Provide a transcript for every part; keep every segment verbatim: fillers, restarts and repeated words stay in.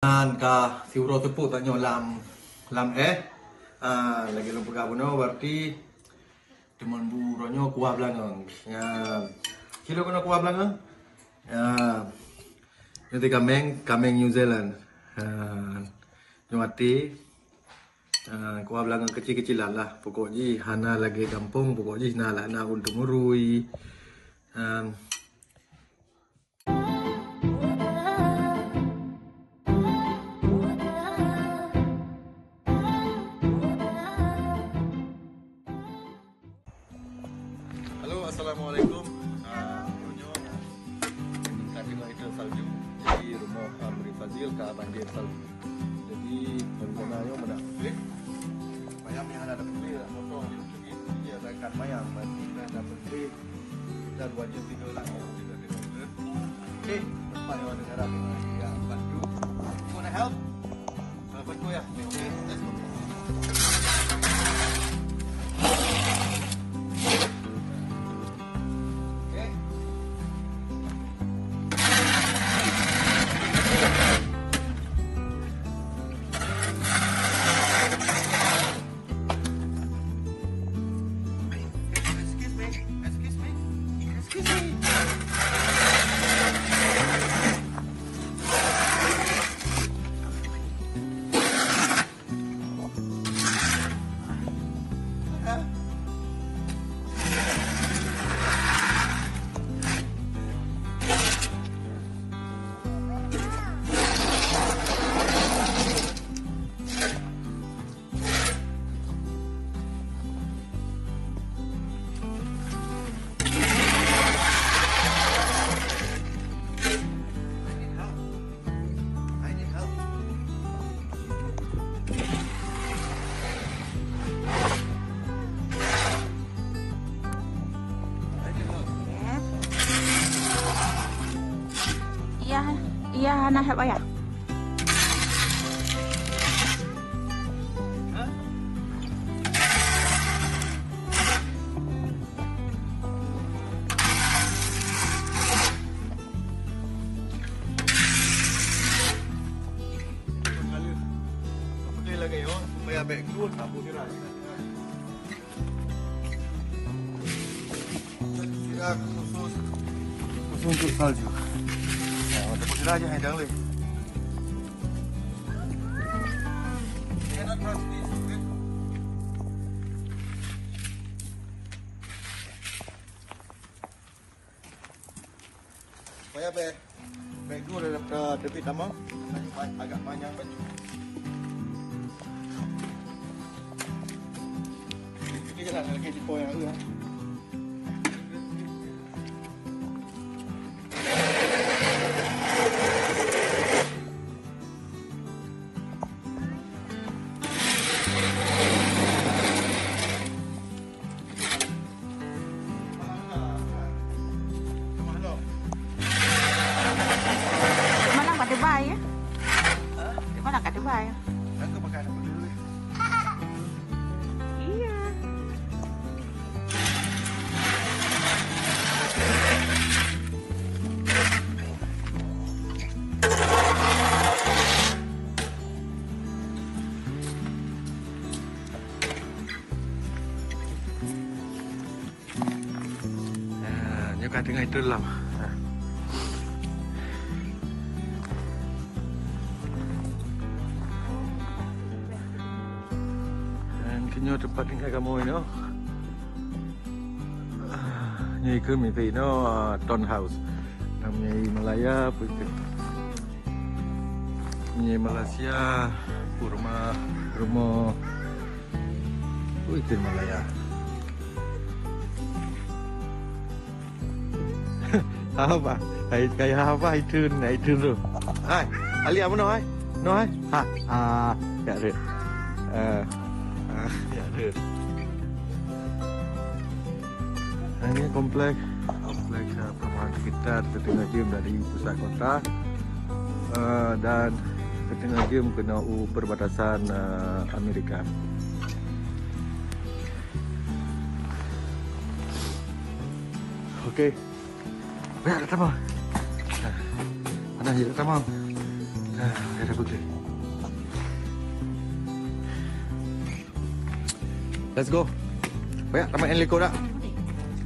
Nyan ka siuroe teupok tanyoe lam, lam éh. Ah, lagèe lôn peugah bunoe, berarti teumon bu uroe nyoe kuah beulangong. Ya. Cilok keunoe kuah beulangong. Ya. Nyoe teuh kaméng, kaméng New Zealand. Ha, nyoe até. Ha, kuah beulangong keucil-keucilan lah. Pokok jih hana lagèe gampông, pokok jih na lah, na ureueng teumurui. Ha. Halo, assalamualaikum. Ah, uroe nyoe ka teungoh iteun salju. Jadi rumoh Amri Fazil ka banjir salju. Jadi rencana nyoe meunan. Payah meuhana ada pembeli lah, motor ni. Jadi ada ikan mayang, berarti kita ada pembeli. Kita dua jam tiga orang yang kita tengok. Okey, lepas yang ada negara yang bantu. Gonna help? Kalau bantu ya. Okey, let's go. Okey. Excuse me, excuse me, excuse me. Iya, iya, hana hab ayah. Pakai lagi, oh, supaya baik keluar, tak boleh lah. Sira khusus, khusus untuk salju. Ya, ada sira aja yang dah boleh. Supaya be-, baik dulu daripada tepi tamong, agak panjang baju. Ini kan lagi di poin yang Malam pada bai ya? Malam pada bai. Aku makan apa dulu? Iya. Ah, nyoe ka teungoh iteun lam. Ah. Dan keunoe teumpat tinggai kamoe nyoe. Ah, nyoe ikheun miseue nyoe, ah, townhouse. Nam nyoe Malaya, peue ikheun. Nyoe Malaysia, rumoh, rumoh. Ui, ikheun Malaya. Haba, hai, hai haba iteun, iteun tu. Hai, Ali, apa noh, hai? Noh, hai? Ha, ah, ya, rut. Eh, ah, ya, rut. Ini komplek, komplek, eh, perumahan sekitar, siteungoh jeuem dari pusat kota, eh, dan siteungoh jeuem keunoe u perbatasan, eh, Amerika. Okey. Banyak dah tamah. Mana je dah tamah. Ah, dah, dah pergi. Let's go. Banyak ramai yang likot dah.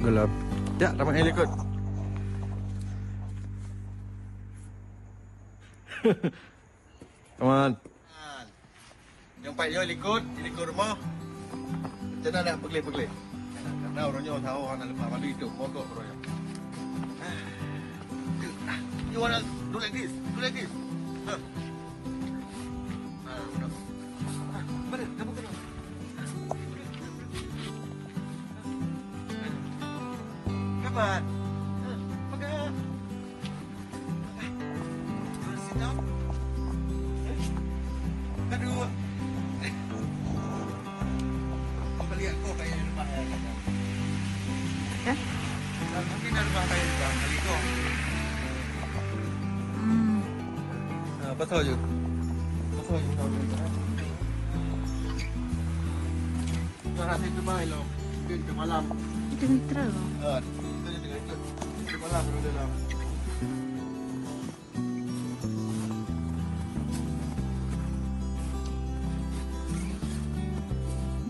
Gelap. Ya, ramai yang likot. Come on. Nyang pat nyoe likot, di likot rumoh. Macam mana nak pegleh-pegleh? Karena orang nyoe tahu anak lepas malu itu, mogok orang nyoe. You wanna do like this? Do like this. Huh. Ah, udah. Ah, mana? Kamu kena. Kapan? Huh. Pegang. Sit down. Aduh. Kau balik aku kayak rumah ya. Eh? Mungkin ada rumah kayak rumah kali kau. Hmm. Ah, pasal je. Pasal je. Dah rasa itu mai lo. Mungkin ke malam. Itu mitra. Ah, itu dia itu. Ke malam dulu dalam.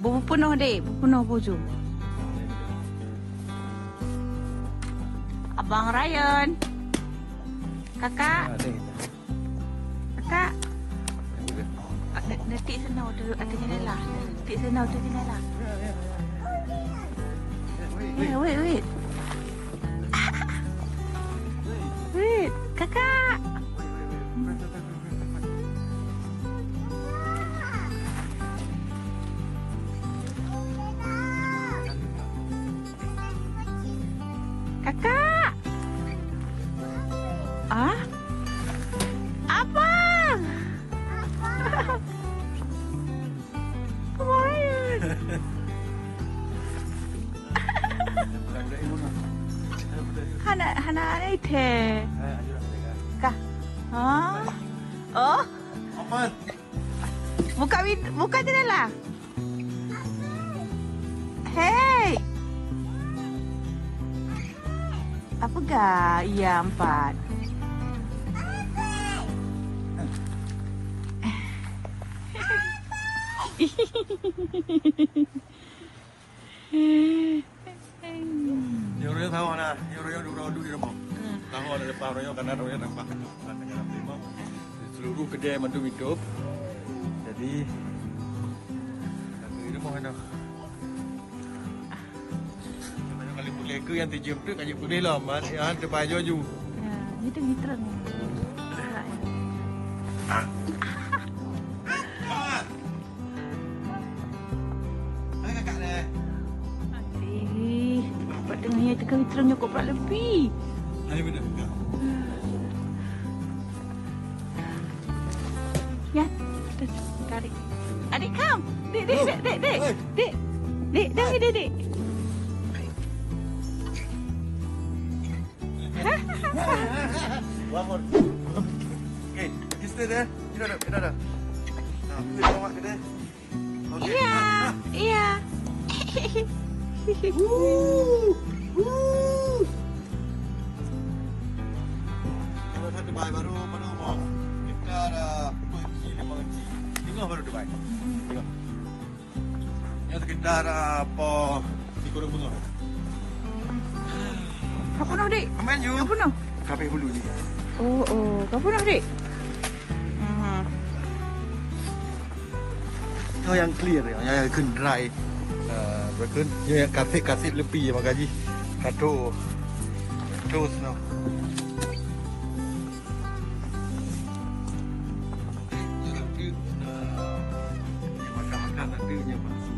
Bupeunoh dek, bupeunoh bujur. Abang Ryan. Kakak. Kakak. Ah, na-, nanti sana tu, ada jendela. Nanti sana tu jendela. Eh, wait, wait. Wait, kakak. Kakak. Ah? Abang. Kemarin. Hana, hana ada ide. Kah? Ha? Oh. Apa? Buka win-, buka jendela. Hei. Apa ga? Iya, empat. Nyuruh tahu na, nyuruh yang dulu dulu di rumah. Tahu ada depan orang yang kanan orang yang nampak. Seluruh kedai mandum hidup. Jadi, aku di rumah dah. Kali boleh ke yang terjun tu, kaji boleh lah, man. Ya, terpajau ju. Ya, itu mitra ni. Hai, kakak deh. Ih, buat tengah ya, tengah mitra nyokok pula lebih. Hai, benar, kakak. Ya, tarik. Adik, kam. Dek, dek, dek, dek, dek. Dek. Dek, dah, dek, dek. Bangun. Okey, kita dah. Kita dah, kita dah. Nah, kita dah. Okey. Iya, iya. Wuh, wuh. Kalau satu bayi baru, baru mau. Kita dah pergi lima kali. Tengok baru Dubai. Tengok. Yang sekitar apa? Di Gunung Bunga. Apa nak, dek? Aman, you. Apa nak? Kabeh bulu ni. Oh, oh. Apa nak, dek? Hmm. Nyoe nyang clear, nyoe nyang kheun dry. Ah, beutôi. Nyoe nyang kaseb-kaseb leupie maka jih. Kato. Kato snow. Makan-makan nanti nyoe masuk.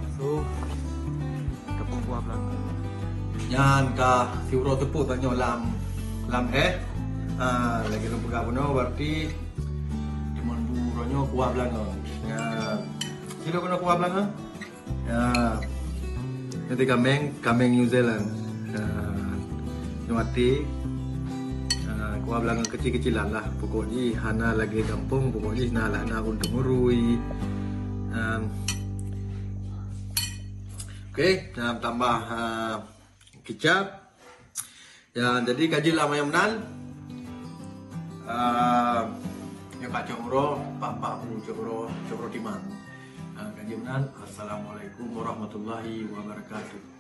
Masuk. Tepung kuah belanga. Nyan ka siuroe teupot tanyoe lam, lam éh. Ha, lagèe lôn peugah bunoe, berarti Teumon bu uroe nyoe kuah belanga. Ya. Sila keunoe kuah belanga. Ya. Nanti kameng, kameng New Zealand. Ya. Nyoe até. Ya, kuah belanga kecil-kecilan lah. Pokok jih hana lagèe gampông, pokok jih na lah, na untung urui. Ya. Okey, ya, tambah, ah, kicap. Ya, jadi ka jeuet lah manyang meunan. Ah, nyoe ka cok uroe, pak-pak peue cok uroe, cok uroe timang. Ah, ka jeuem nan, Assalamualaikum warahmatullahi wabarakatuh.